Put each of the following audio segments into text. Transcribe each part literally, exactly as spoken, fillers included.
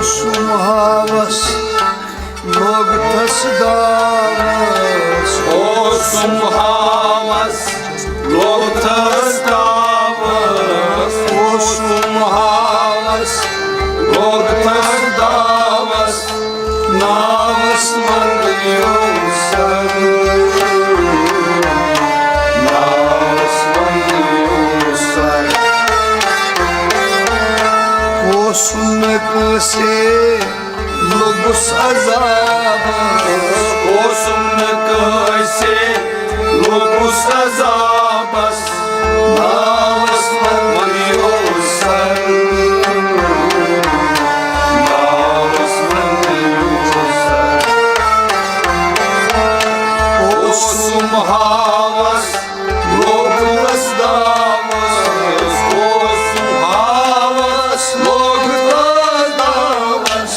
اوسُم ہاوس لوٚگ تس داوس۔ اوسُم ہاوس لوٚگ تس داوس۔ اوسُم ہاوس لوٚگ تس داوس۔ ناوس منٛز یوسف۔ ناوس منٛز یوسف۔ اوسُم نہٕ کٲنٛسے لوٚگُس عذابس۔ اوسُم نہٕ کٲنٛسے لوٚگُس عذابس۔ ناوس منٛز یوسف۔ ناوس منٛز یوسف۔ اوسُم ہاوس لوٚگ تس داوس۔ اوسُم ہاوس لوٚگ تس داوس۔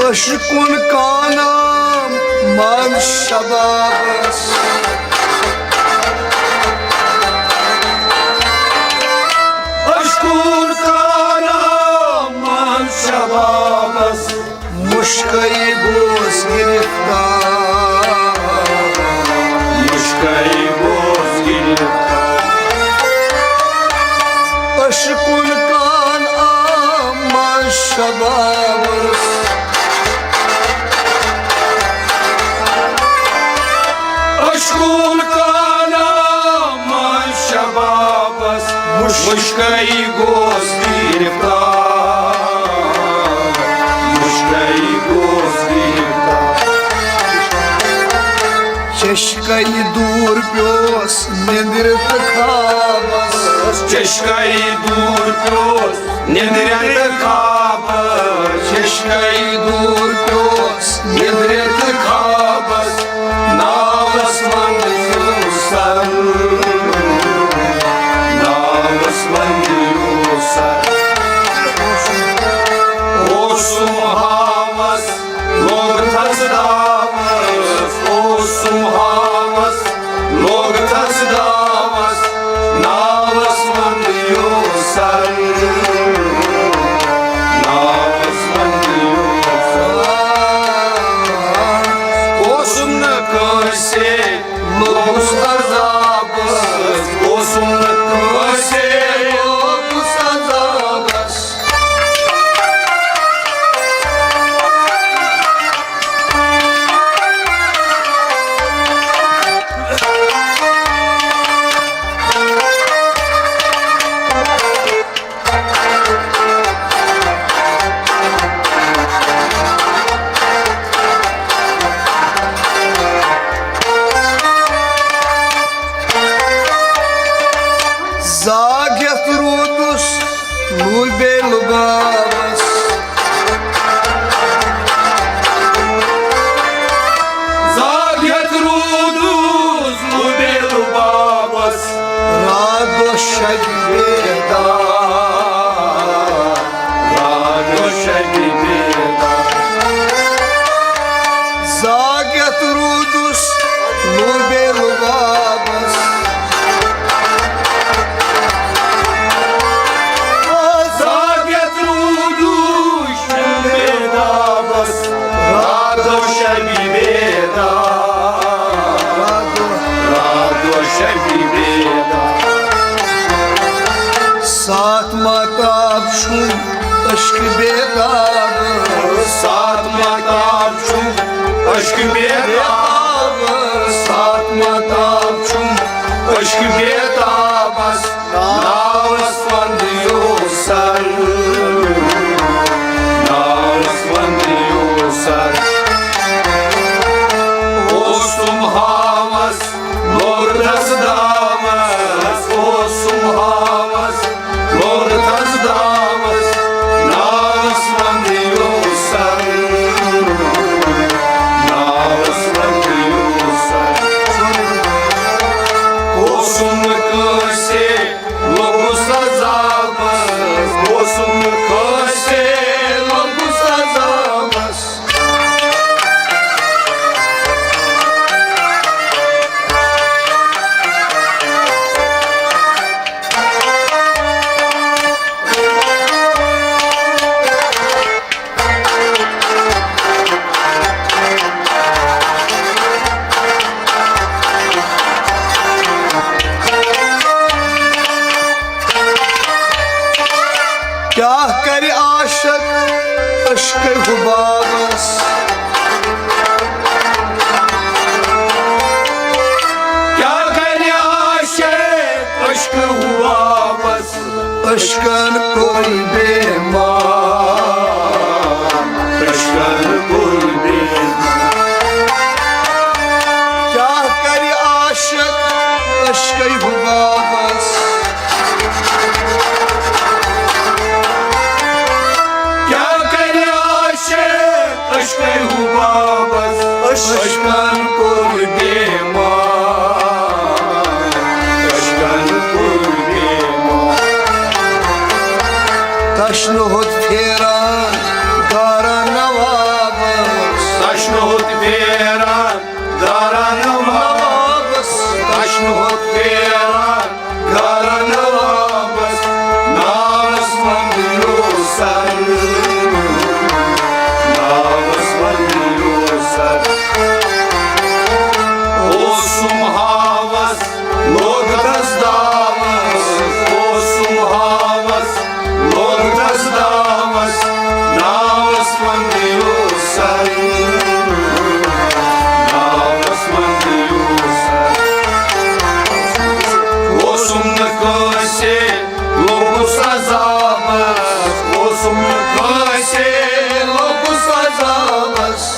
عشقُن کانام منٛز شبابس۔ عشقُن کانام منٛز شبابس۔ مُشکے گوس گرفتار۔ مُشکے گوس گرفتار۔ عشقُن کانام منٛز شبابس۔ عشقُن کانام منٛز شبابس۔ مُش-، مُشکے گوس گرفتار۔ مُشکے گوس گرفتار۔ چشکے دوٗر پیوس نیٚنٛدرِ تہٕ خابس۔ چشکے دوٗر پیوس نیٚنٛدرِ تہٕ خابس۔ چشکے دوٗر پیوس نیٚنٛدرِ تہٕ خابس۔ ناوس منٛز یوسف۔ ناوس منٛز یوسف۔ اوسُم ہاوس لوٚگ تس داوس۔ اوسُم ہاوس لوٚگ تس داوس۔ ناوس منٛز یوسف۔ ناوس منٛز یوسف۔ اوسُم نہٕ کٲنٛسے لوٚگُس عذابس۔ اوسُم نہٕ کٲنٛسے لوٚگُس عذابس۔ زاگ ہٮ۪تھ روٗدُس لوٗبے لُبابس۔ زاگ ہٮ۪تھ روٗدُس لوٗبے لُبابس۔ راتھ دۄہ شبِ بیدار۔ راتھ دۄہ شبِ بیدار۔ زاگ ہٮ۪تھ روٗدُس لوٗبے لُبابس۔ زاگ ہٮ۪تھ روٗدُس شبِ بیدابس۔ راتھ دۄہ شبِ بیدار۔ راتھ دۄہ شبِ بیدار۔ ساتھ ماتاب چھُم عشق بیتاب۔ ساتھ ماتاب چھُم عشق بیتاب۔ ساتھ ماتاب چھُم عشق بیتابس۔ ناوس وند یوسر۔ ناوس وند یوسر۔ اوسُم ہاوس لوٚگ تس داوس، اوسُم ہاوس، لوٚگ تس داوس، ناوس وند عشقے حبابس۔ کیٛاہ کرِ عاشق عشقے حبابس؟ عشقن کوٚر بیمار، عشقن کوٚر بیمار۔ کیٛاہ کرِ عاشق عشقے حبابس؟ کیٛاہ کرِ عاشق عشقے حبابس؟ عشقن کوٚر بیمار، عشقن کوٚر بیمار۔ تشنہت پھیران دارا نوابس۔ تشنہت پھیران دارا نوابس۔ تشنہت پھیران دارا نوابس۔ ناوس وندیو سر، ناوس وندیو سر۔ اوسُم ہاوس لوٚگ تس داوس، اوسُم ہاوس لوٚگ تس داوس، ناوس وندیو سر، ناوس وندیو سر۔ اوسُم نہٕ کٲنٛسے لوٚگُس عذابس، اوسُم نہٕ کٲنٛسے لوٚگُس عذابس۔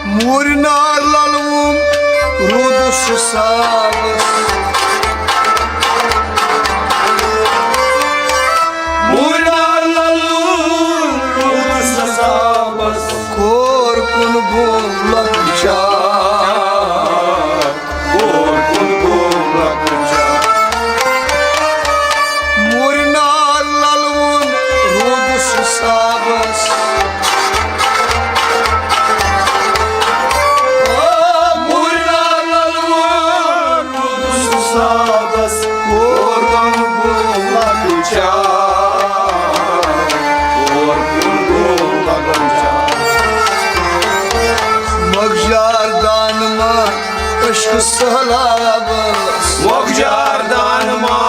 مورِ نار للوُم روٗدُس حسابس۔ مورِ نار للوُم روٗدُس حسابس۔ کور کُن گوٚو لۄکچار، کور کُن گوٚو لۄکچار۔ مورِ نار للوُن روٗدُس حسابس۔ آ، مورِ نار للوُن روٗدُس حسابس۔ کور کُن گوٚو لۄکچار، کور کُن گوٚو لۄکچار۔ مۄکجار دانہٕ ما عشق سہلابس۔ مۄکجار دانہٕ ما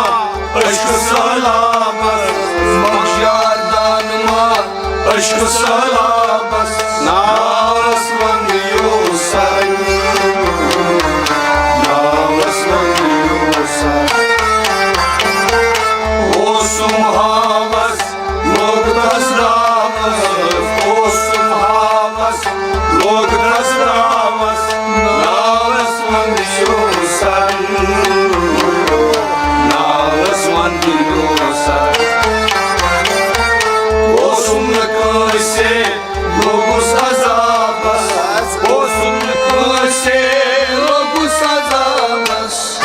عشق سہلابس۔ مۄکجار دانہٕ ما عشق سہلابس۔ ناوس وندیو سر، ناوس وندیو سر۔ اوسُم ہاوس لوٚگ تس داوس، اوسُم ہاوس لوٚگ تس داوس۔ ناوس وندیو سر، ناوس وندیو سر۔ اوسُم نہٕ کٲنٛسے لوٚگُس عذابس، اوسُم نہٕ کٲنٛسے لوٚگُس عذابس۔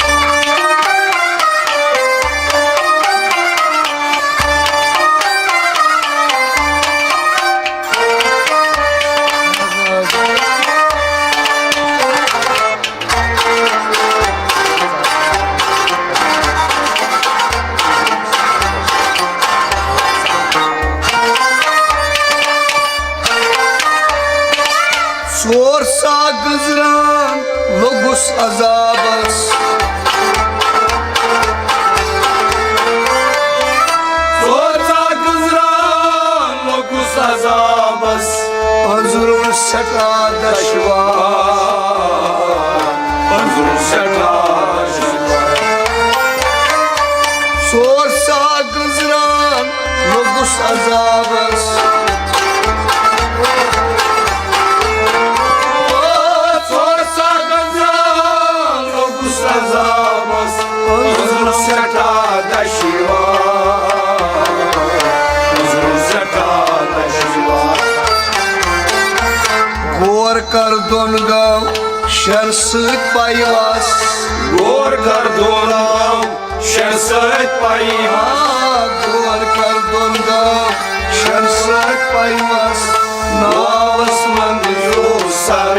ژور سا گٔنزران لوٚگُس عذابس۔ ژور سا گٔنزران لوٚگُس عذابس۔ أنٛزرُن سٮ۪ٹھاہ دشوار، أنٛزرُن سٮ۪ٹھاہ دشوار۔ ژور سا گٔنزران لوٚگُس عذابس۔ ژور سا گٔنزران لوٚگُس عذابس۔ أنٛزرُن سٮ۪ٹھاہ دشوار، أنٛزرُن سٮ۪ٹھاہ دشوار۔ غور کر دۄن گٲو شر سۭتۍ پیواس۔ غور کر دۄن گٲو شر سۭتۍ پیواس۔ آ، غور کر دۄن گٲو شر سۭتۍ پیواس۔ ناوس وندیو سر،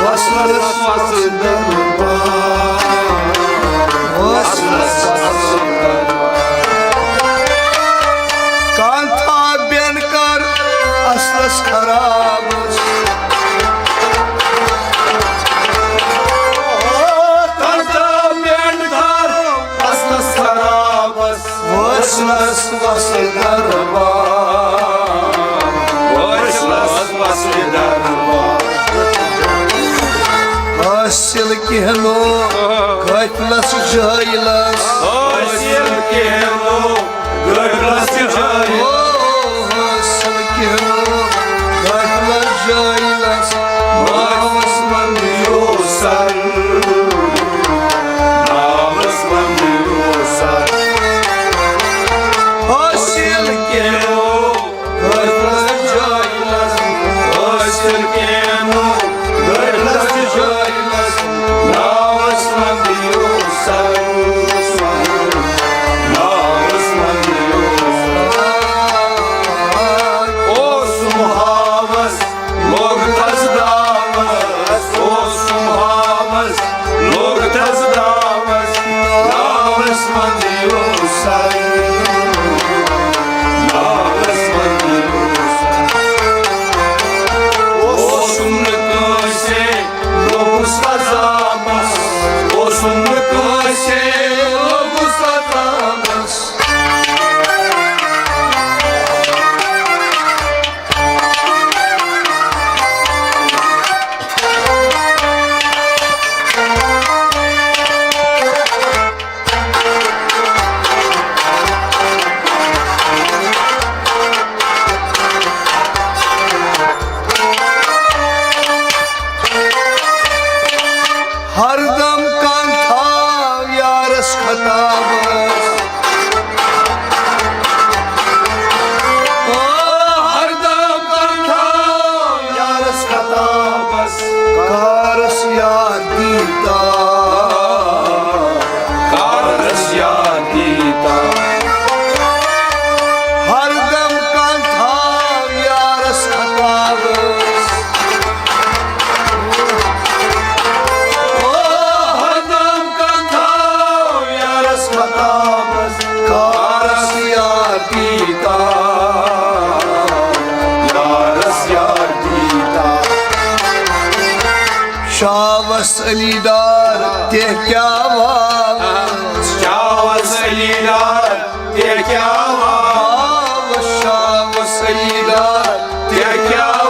وصلس وصل دربار، وصلس وصل دربار۔ کانٛہہ بینڈ کر اصلس خرابس۔ کانٛہہ بینڈ کر اصلس خرابس۔ وصلس وصل دربار، وصلس وصل دربار۔ حاصل کینٛہہ نہٕ قٲفلس جٲیلس۔ حاصل کینٛہہ نہٕ قٲفلس جٲیلس۔ او، حاصل کینٛہہ نہٕ قٲفلس جٲیلس۔ ناوس منٛد یوسر، ناوس منٛد یوسر۔ حاصل کینٛہہ نہٕ قٲفلس جٲیلس۔ حاصل کینٛہہ نہٕ قٲفلس جٲیلس۔ ناوس منٛد یوسر، ناوس منٛد یوسر۔ اوسُم ہاوس لوٚگ تس داوس، اوسُم ہاوس، لوٚگ تس داوس، ناوس منٛز یوسر، ناوس منٛز یوسر۔ اوسُم نہٕ کٲنٛسے لوٚگُس عذابس، اوسُم نہٕ کٲنٛسے لوٚگُس عذابس۔ ہردم کانٛہہ تھاو یارس خطابس۔ او، ہردم کانٛہہ تھاو یارس خطابس۔ کارس یاد دیتا، کارس یاد دیتا۔ ہردم کانٛہہ تھاو یارس خطابس۔ او، ہردم کانٛہہ تھاو یارس خطابس۔ کارس یاد دیتا، یارس یاد دیتا۔ شاوس علی ڈار تہِ کیٛاہ واوس۔ شاوس علی ڈار تہِ کیٛاہ واوس۔ شاوس علی ڈار تہِ کیٛاہ